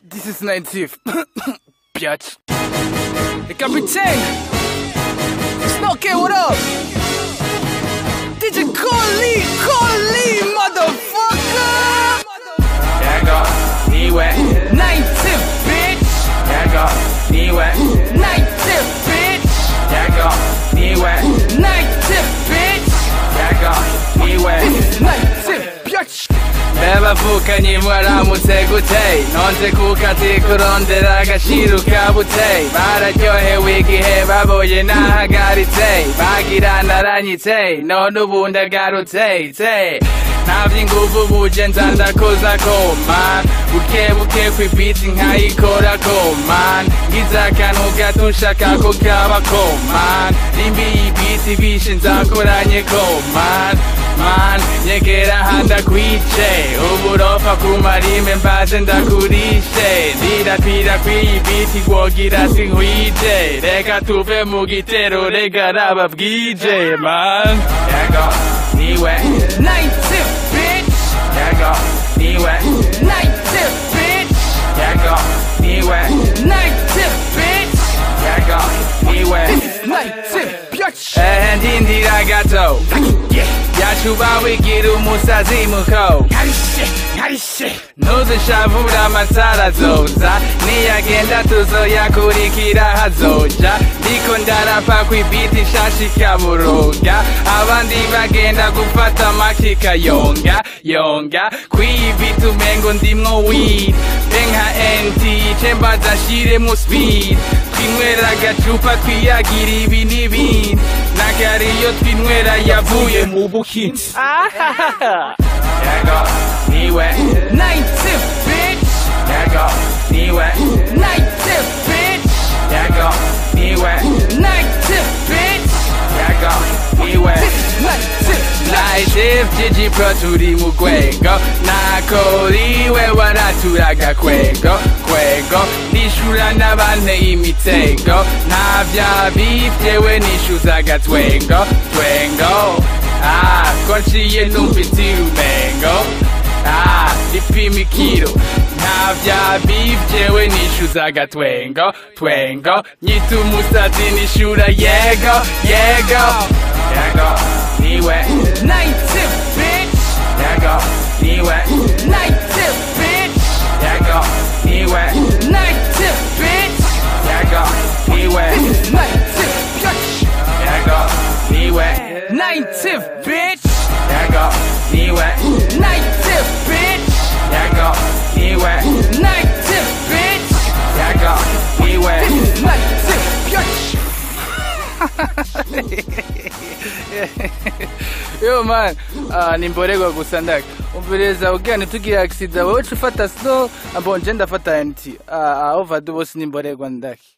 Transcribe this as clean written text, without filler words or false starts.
This is 90th. Biatch. The Captain! Snooki, what up? DJ Koli, Koli, motherfucker! Yego, niwe 90th, bitch! Yego, niwe 90th, bitch! Yego, niwe 90th, bitch! Yego, niwe This is 90th, bitch! Bebavukanye mwaramutse gute nonze kukazi kurondera agashiru kabute bararyohewe igihe baboye nahagaritse bagira naranyitse none ubu ndagarutse tse ntavye inguvu buje nza ndakozako man buke buke kw'ibiti nkayikorako man ngize akantu gato nshaka ko kabako man nimba iyi biti bishe nzakoranyeko man man nyegera handakwice uburofa kumarime mbaze ndakurishe ndirapira kw'iyi biti wogira sinkwije reka tuve mu gitero reka raba bwije man yego niwe 90th, bitch! Yego niwe 90th, bitch! Yego niwe 90th, bitch! Yego niwe This is 90th, bitch! Ehe ndindira gato yacuba wigira umusazi muko ntuzishavura amatara azoza niyagenda tuzoyakurikira hazoja ndiko ndarapa kw'ibiti nshasha ikaburuga abandi bagenda gufata amaki kayonga yonga kw'iyi biti umengo ndimwo weed be nka nt cembaza nshiremwo speed twinywera agacupa twiyagira ibi n'ibindi nakariyo twinywera yavuye mu buhinzi Yego, niwe 90th, bitch! Yego, niwe 90th, bitch! Yego, niwe 90th, bitch! Yego, niwe This is 90th, Life Gigi Pro turi mu rwego nakoriwe waraturaga kwego kwego nishura n'abanteye imitego nta vya bivyewe nishuza agatwengo twengo ah ko nciye numva itirumengo ah ipima ikiro nta vya bivyewe nishuza agatwengo twengo nyita umusazi nishura yego yego yego niwe 90th, bitch! Yego, niwe 90th, bitch! Yego, niwe 90th, bitch! Yego, niwe This is 90th, bitch! Yego, niwe 90th, bitch! Yego, niwe 90th, bitch! Yego, niwe 90th, bitch! Yego, niwe This is 90th, bitch! Yo man, nimborerwa gusa ndaka umviriza ubwira ntitugire accident wowe uca ufata snow ambonje ndafata NT overdose nimborerwa ndaki.